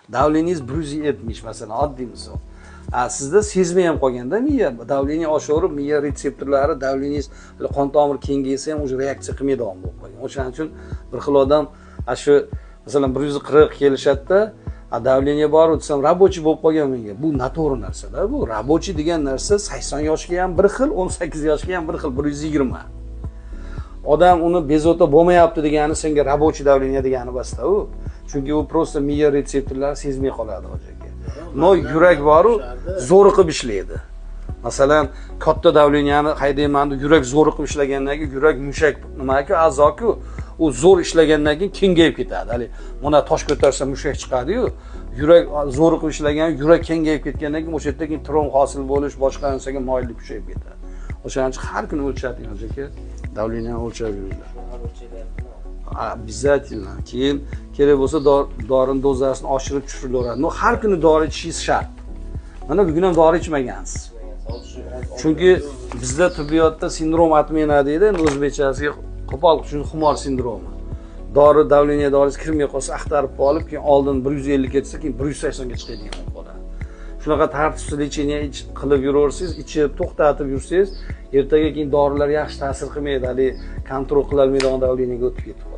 Давление ngiz 170 masalan, oddiy misol. Sizda sezmay ham qolganda miya давление oshaverib, miya retseptorlari давление ngiz qon tomir kengaysa ham уже reaksiya qilmaydigan bo'lib qolgan. O'shaning uchun bir xil odam shu masalan 140 kelishadida, давление bor desam, рабочий bo'lib qolgan menga. Bu noto'g'ri narsada. Bu рабочий degan narsa 80 yoshga ham bir xil, 18 yoshga ham bir xil, 120. Odam uni bezovta bo'lmayapti degani senga рабочий давление degani basta u. Chunki u просто miya retseptorlari sezmay qoladi hoji aka. Но yurak boru zo'riqib ishlaydi. Masalan, katta давление ni haydayman deb yurak zo'riqib ishlagandan keyin yurak mushak nimaku a'zoku, u zo'r ishlagandan keyin kengayib ketadi. Hali mana tosh ko'tarsa mushak chiqadi-yu, yurak zo'riqib ishlagan, yurak kengayib ketgandan keyin o'sha yerda keyin tromb hosil bo'lish, boshqa narsaga moyillik kuchayib ketadi. O'shaning uchun har kuni o'lchating hoji aka, давление ni o'lchab yuringlar. Обязательно. Keyin kerak bo'lsa dorini dozasini oshirib tushirilaveradi. Но har kuni dori ichishingiz shart. Mana bugun ham dori ichmagansiz. Chunki bizda tibbiyotda синдром отмены deydi, endi o'zbekchasiga qo'pol uchun xumor sindromi. Dori давление dorisi kirmay qolsa axtarib olib, keyin oldin 150 ketsa, keyin 180 ga chiqadigan bo'lib qoladi. Shunaqa tartibsiz лечение qilib yuraversangiz, ichib, to'xtatib yursangiz, ertaga keyin dorilar yaxshi ta'sir qilmaydi, hali контроль qilolmaydigan давление ga o'tib ketib qoladi.